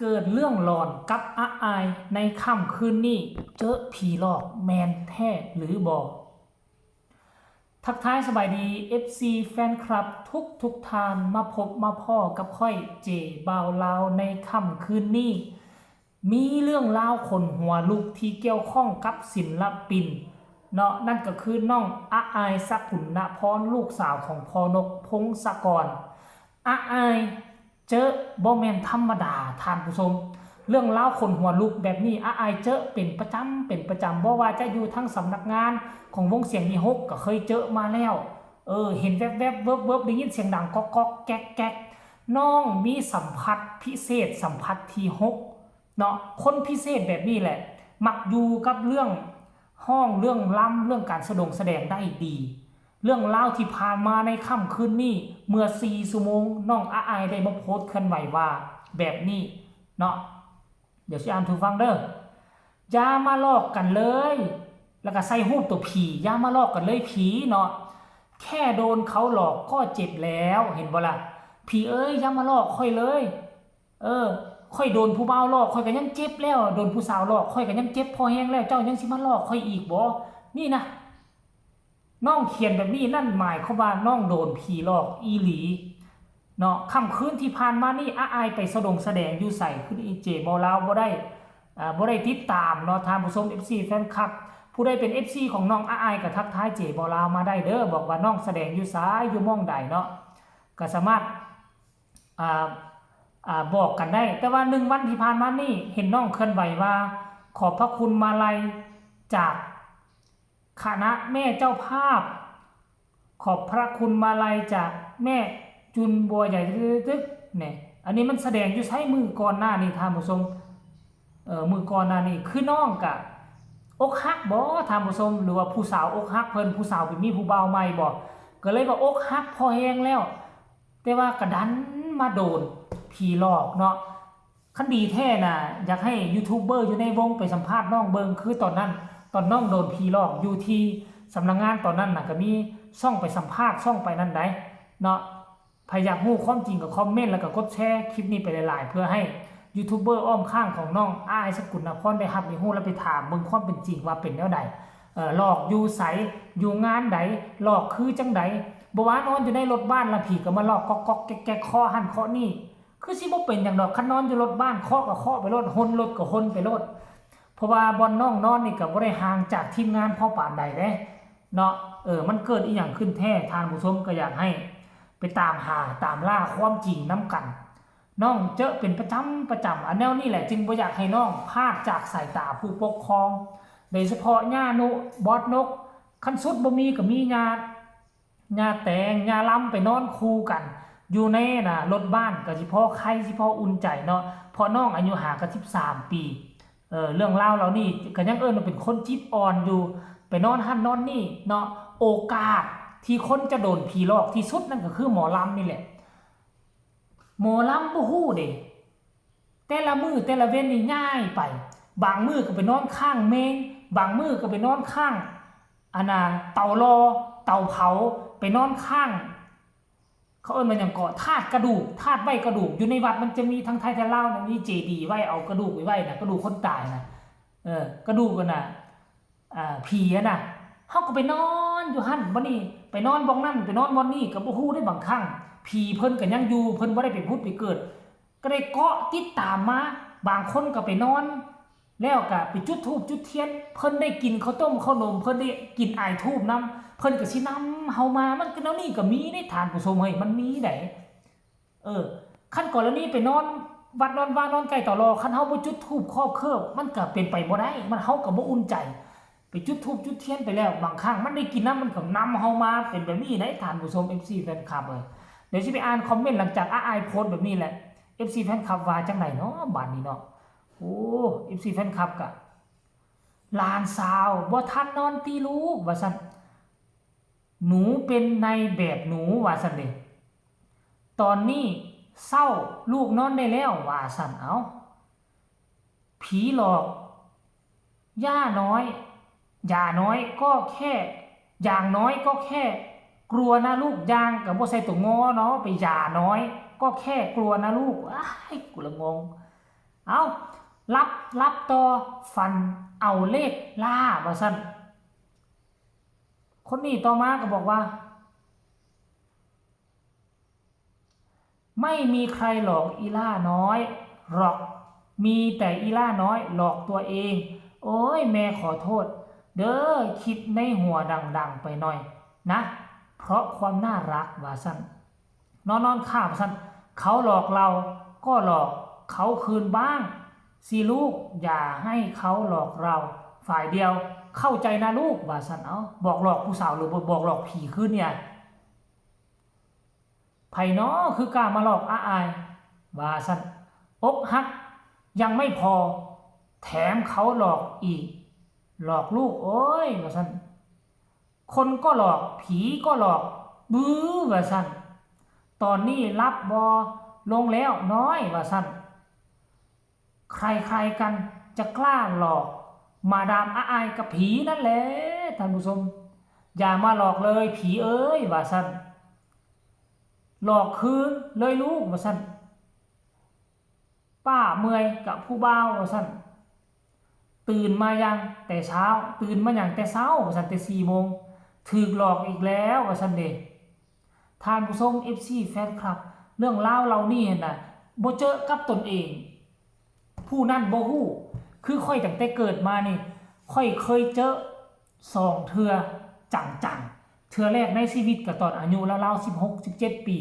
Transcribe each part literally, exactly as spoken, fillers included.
เกิดเรื่องหลอนกับอาอายในค่ำคืนนี้ เจอผีหลอกแม่นแท้หรือบ่ ทักทายสบายดี เอฟซี แฟนคลับทุกทุกท่าน มาพบมาพ้อกับข้อยเจบ่าวลาวในค่ำคืนนี้ มีเรื่องราวขนหัวลุกที่เกี่ยวข้องกับศิลปินเนาะ นั่นก็คือน้องอาอาย สกุณณพร ลูกสาวของพ่อนก พงศกร อาอาย เจอบ่แม่นธรรมดาท่านผู้ชม เรื่องราวขนหัวลุกแบบนี้อาอายเจอเป็นประจำเป็นประจำ บ่ว่าจะอยู่ทั้งสำนักงานของวงเสียงมีหกก็เคยเจอมาแล้ว เออ เห็นแวบๆ เวิบๆ ได้ยินเสียงดังก๊อกก๊อกแก๊กแก๊ก น้องมีสัมผัสพิเศษ สัมผัสที่หกเนาะ คนพิเศษแบบนี้แหละ มักอยู่กับเรื่องฮ้องเรื่องลำเรื่องการแสดงแสดงได้ดี เรื่องราวที่ผ่านมาในค่ำคืนนี้ เมื่อสี่ชั่วโมง น้องอาอายได้มาโพสต์เคลื่อนไหวว่าแบบนี้เนาะ เดี๋ยวสิอ่านสู่ฟังเด้อ อย่ามาหลอกกันเลย แล้วก็ใส่รูปตัวผี อย่ามาหลอกกันเลยผีเนาะ แค่โดนเขาหลอกก็เจ็บแล้ว เห็นบ่ล่ะ ผีเอ้ย อย่ามาหลอกข้อยเลย เออ ข้อยโดนผู้บ่าวหลอก ข้อยก็ยังเจ็บแล้ว โดนผู้สาวหลอก ข้อยก็ยังเจ็บพอแฮงแล้ว เจ้ายังสิมาหลอกข้อยอีกบ่ นี่นะ น้องเขียนแบบนี้ นั่นหมายความว่าน้องโดนผีหลอกอีหลีเนาะ ค่ำคืนที่ผ่านมานี่ อาอายไปแสดงแสดงอยู่ไส คือเจบ่าวลาวบ่ได้ อ่า บ่ได้ติดตามเนาะ ท่านผู้ชม เอฟซี แฟนคลับ ผู้ใดเป็น เอฟซี ของน้องอาอายก็ทักทายเจบ่าวลาวมาได้เด้อ บอกว่าน้องแสดงอยู่ไส อยู่หม่องใดเนาะ ก็สามารถ อ่า อ่า บอกกันได้ แต่ว่าหนึ่งวันที่ผ่านมานี่ เห็นน้องเคลื่อนไหวว่า ขอบพระคุณมาลัยจากคณะแม่เจ้าภาพ ขอบพระคุณมาลัยจากแม่จุนบัวใหญ่ตึกๆๆ เนี่ย อันนี้มันแสดงอยู่ไส มื้อก่อนหน้านี้ ท่านผู้ชม เอ่อ มื้อก่อนหน้านี้ คือน้องกะอกหักบ่ ท่านผู้ชม หรือว่าผู้สาวอกหักเพิ่น ผู้สาวไปมีผู้บ่าวใหม่บ่ ก็เลยว่าอกหักพอแฮงแล้ว แต่ว่าก็ดันมาโดนผีหลอกเนาะ คันดีแท้น่ะ อยากให้ยูทูบเบอร์อยู่ในวงไปสัมภาษณ์น้องเบิ่ง คือตอนนั้น ตอนน้องโดนผีหลอกอยู่ที่สำนักงานตอนนั้นน่ะ ก็มีช่องไปสัมภาษณ์ ช่องไปนั่นไดเนาะ ไผอยากรู้ความจริงก็คอมเมนต์ แล้วก็กดแชร์คลิปนี้ไปหลายๆ เพื่อให้ยูทูบเบอร์อ้อมข้างของน้องอาอาย สกุณณพร ได้รับได้รู้ แล้วไปถามเบิ่งความเป็นจริงว่าเป็นแนวใด เอ่อ หลอกอยู่ไส อยู่งานใด หลอกคือจั่งใด บ่ว่านอนอยู่ในรถบ้านละผีก็มาหลอกก๊อกๆ แก๊กๆ เคาะหั่นเคาะนี่ คือสิบ่เป็นหยังดอก คันนอนอยู่รถบ้าน เคาะก็เคาะไปโลด ฮนรถก็ฮนไปโลด เพราะว่าบ่อนน้องนอนนี่ก็บ่ได้ห่างจากทีมงานพอปานใดเด้เนาะ เออ มันเกิดอีหยังขึ้นแท้ ท่านผู้ชม ก็อยากให้ไปตามหาตามล่าความจริงนำกัน น้องเจอเป็นประจำประจำ อันแนวนี้แหละ จึงบ่อยากให้น้องพลาดจากสายตาผู้ปกครอง โดยเฉพาะย่านุ บอสนก คันสุดบ่มีก็มีย่า ย่าแตง ย่าลำ ไปนอนคู่กัน อยู่ในน่ะรถบ้าน ก็สิพอไค สิพออุ่นใจเนาะ เพราะน้องอายุหาก็สิบสามปี เออ เรื่องราวเหล่านี้ก็ยังเอิ้นว่าเป็นคนจิตอ่อนอยู่ ไปนอนหั่นนอนนี่เนาะ โอกาสที่คนจะโดนผีหลอกที่สุดนั่นก็คือหมอลำนี่แหละ หมอลำบ่ฮู้เด้ แต่ละมื้อแต่ละเว็นนี่ย้ายไป บางมื้อก็ไปนอนข้างเมน บางมื้อก็ไปนอนข้าง อันน่ะ เตาหล่อ เตาเผา ไปนอนข้าง เขาเอิ้นว่าหยังเกาะ ธาตุกระดูก ธาตุไว้กระดูก อยู่ในวัดมันจะมีทั้งไทยทั้งลาวนะ มีเจดีย์ไว้เอากระดูกไปไว้นะ กระดูกคนตายนะ เออ กระดูกกันนะ อ่า ผีอะนะ เฮาก็ไปนอนอยู่หั่น บ่นี่ ไปนอนบ่องนั่น ไปนอนบ่อนนี่ ก็บ่ฮู้ได้บางครั้ง ผีเพิ่นก็ยังอยู่ เพิ่นบ่ได้ไปผุดไปเกิด ก็ได้เกาะติดตามมา บางคนก็ไปนอน แล้วก็ไปจุดธูปจุดเทียน เพิ่นได้กินข้าวต้มข้าวนม เพิ่นได้กินไอธูปนำ เพิ่นก็สินำเฮามา มันก็แนวนี้ก็มีเด้ท่านผู้ชมเฮ้ย มันมีได๋ เออ คันกรณีไปนอนวัดนอนวานอนใกล้เตาหล่อ คันเฮาบ่จุดธูปครอบเคิบ มันก็เป็นไปบ่ได้ มัน เฮาก็บ่อุ่นใจ ไปจุดธูปจุดเทียนไปแล้ว บางครั้งมันได้กินนำ มันก็นำเฮามา เป็นแบบนี้ได๋ท่านผู้ชม เอฟซี แฟนคลับเอ้ย เดี๋ยวสิไปอ่านคอมเมนต์หลังจากอาอายโพสต์แบบนี้แหละ เอฟซี แฟนคลับว่าจั่งใดเนาะ บาดนี้เนาะ โอ้ เอฟซี แฟนคลับก็ หลานสาวบ่ทันนอนติลูก ว่าซั่น หนูเป็นนายแบบหนู ว่าซั่นเด้ ตอนนี้เซา ลูกนอนได้แล้ว ว่าซั่น เอ้า ผีหลอก ย่าน้อย อย่าน้อยก็แค่ อย่างน้อยก็แค่ กลัวนะลูก อย่างก็บ่ใส่ตัวงอเนาะ ไปอย่าน้อย ก็แค่กลัวนะลูก อ้าย กูละงง เอา หลับ หลับต่อ ฝันเอาเลขล่า ว่าซั่น คนนี้ต่อมาก็บอกว่า ไม่มีใครหลอกอีล่าน้อยหรอก มีแต่อีล่าน้อยหลอกตัวเอง โอ้ย แม่ขอโทษ เด้อ คิดในหัวดังๆไปหน่อยนะ เพราะความน่ารัก ว่าซั่น นอนนอนข้า ว่าซั่น เขาหลอกเราก็หลอกเขาคืนบ้างสิลูก อย่าให้เขาหลอกเราฝ่ายเดียว เข้าใจนะลูก ว่าซั่น เอ้า บอกหลอกผู้สาวหรือบอกหลอกผีคืนเนี่ย ไผน้อคือกล้ามาหลอกอาอาย ว่าซั่น อกหักยังไม่พอ แถมเขาหลอกอีก หลอกลูก โอ้ย ว่าซั่น คนก็หลอก ผีก็หลอก บื้อ ว่าซั่น ตอนนี้รับบ่ลงแล้วน้อย ว่าซั่น ใครๆกันจะกล้าหลอก มาดามอาอายกับผีนั่นแหละ ท่านผู้ชม อย่ามาหลอกเลยผีเอ้ย ว่าซั่น หลอกคืนเลยลูก ว่าซั่น ป้าเมื่อยกับผู้บ่าว ว่าซั่น ตื่นมายังแต่เช้า ตื่นมาอย่างแต่เช้า ว่าซั่น แต่สี่โมง ถืกหลอกอีกแล้ว ว่าซั่นเด้ ท่านผู้ชม เอฟซี แฟนคลับ เรื่องราวเหล่านี้หั่นน่ะ บ่เจอกับตนเอง ผู้นั้นบ่ฮู้ คือข้อยตั้งแต่เกิดมานี่ ข้อยเคยเจอสองเทื่อจังๆ เทื่อแรกในชีวิตก็ตอนอายุราวๆ สิบหก สิบเจ็ด ปี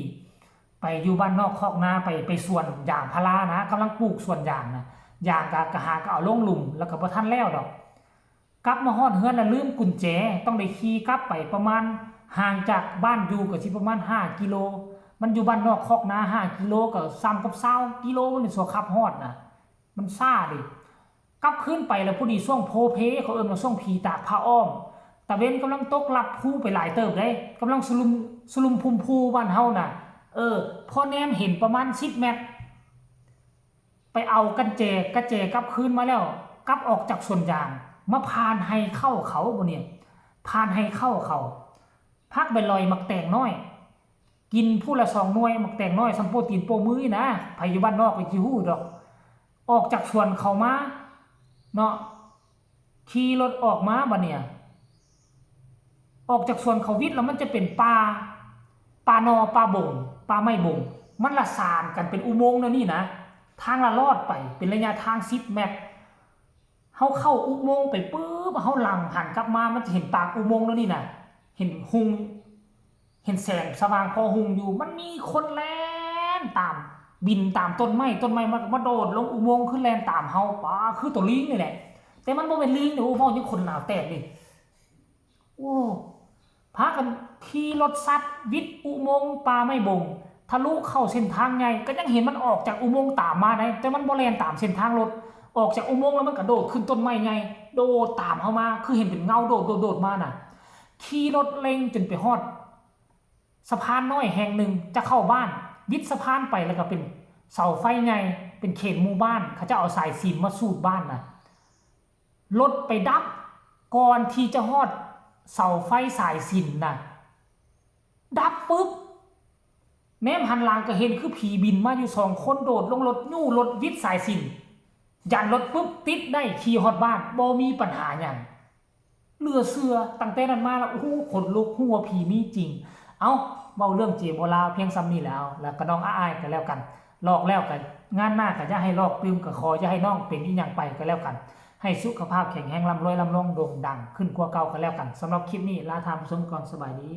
ไปอยู่บ้านนอกคอกนา ไป ไปสวนยางพารานะ กำลังปลูกสวนยางนะ ยางก็ ก็หาก็เอาลงหลุม แล้วก็บ่ทันแล้วดอก กลับมาฮอดเฮือนน่ะลืมกุญแจ ต้องได้ขี่กลับไปประมาณ ห่างจากบ้านอยู่ก็สิประมาณห้ากิโล มันอยู่บ้านนอกคอกนาห้ากิโล ก็ส่ำกับซาวกิโลนี่ สัวขับฮอดนะ มันซ่าเด้ กลับคืนไปแล้วผู้นี้ช่วงโพเพ เขาเอิ้นว่าช่วงผีตากผ้าอ้อม ตะเว็นกำลังตกลับภูไปหลายเติบเด้ กำลังสลุม สลุมพุมพูบ้านเฮาน่ะ เออ พอแนมเห็นประมาณสิบเมตร ไปเอากันแจ กระแจกลับคืนมาแล้ว กลับออกจากสวนยาง มาผ่านไฮ่ข้าวเขาบ่เนี่ย ผ่านไฮ่ข้าวเขา พักไปลอยหมากแตงน้อย กินผู้ละสองหน่วย หมากแตงน้อยส่ำโป้ตีนโป้มือนะ ไผอยู่บ้านนอกก็สิฮู้ดอก ออกจากสวนเขามาเนาะ ขี่รถออกมาบัดเนี่ย ออกจากสวนเขาวิทย์แล้วมันจะเป็นป่า ป่านอ ป่าบง ป่าไม้บง มันละสานกันเป็นอุโมงค์แนวนี้นะ ทางละลอดไป เป็นระยะทางสิบเมตร เฮาเข้าอุโมงค์ไปปุ๊บ เฮาหลังหันกลับมา มันจะเห็นปากอุโมงค์แนวนี้นะ เห็นฮุง เห็นแสงสว่างพอฮุงอยู่ มันมีคนแล่นตาม บินตามต้นไม้ ต้นไม้มันก็มาโดดลงอุโมงค์ คือแล่นตามเฮา ป๋า คือตัวลิงนี่แหละ แต่มันบ่แม่นลิงเด้อ โอ้ เว้าจั่งคนหนาวแตกนี่ โอ้ พากันขี่รถสัตว์วิทย์อุโมงค์ป่าไม้บง ทะลุเข้าเส้นทางใหญ่ ก็ยังเห็นมันออกจากอุโมงค์ตามมาได้ แต่มันบ่แล่นตามเส้นทางรถ ออกจากอุโมงค์แล้วมันกระโดดขึ้นต้นไม้ใหญ่ โดดตามเฮามา คือเห็นเป็นเงาโดด โดด โดดมาน่ะ ขี่รถเร่งจนไปฮอด สะพานน้อยแห่งหนึ่งจะเข้าบ้าน วิดสะพานไปแล้วก็เป็นเสาไฟใหญ่ เป็นเขตหมู่บ้าน เขาจะเอาสายสิญจน์มาสูบบ้านน่ะ รถไปดับ ก่อนที่จะฮอดเสาไฟสายสิญจน์น่ะ ดับปุ๊บ แนมหันหลังก็เห็นคือผีบินมาอยู่สองคน โดดลงรถ ยู้รถวิดสายสิญจน์ ยันรถปุ๊บ ติดได้ ขี่ฮอดบ้าน บ่มีปัญหาหยัง เหลือเชื่อ ตั้งแต่นั้นมาแล้ว โอ้โห ขนลุก ฮู้ว่าผีมีจริง เอ้า เว้าเรื่องเจโบลาวเพียงส่ำนี้แล้ว แล้วก็น้องอ้ายก็แล้วกัน ลอกแล้วก็ งานหน้าก็อย่าให้ลอกตื่ม ก็ขออย่าให้น้องเป็นอีหยังไปก็แล้วกัน ให้สุขภาพแข็งแรง ร่ำรวย ร่ำรวย โด่งดังขึ้นกว่าเก่าก็แล้วกัน สำหรับคลิปนี้ลาท่านผู้ชมก่อน สบายดี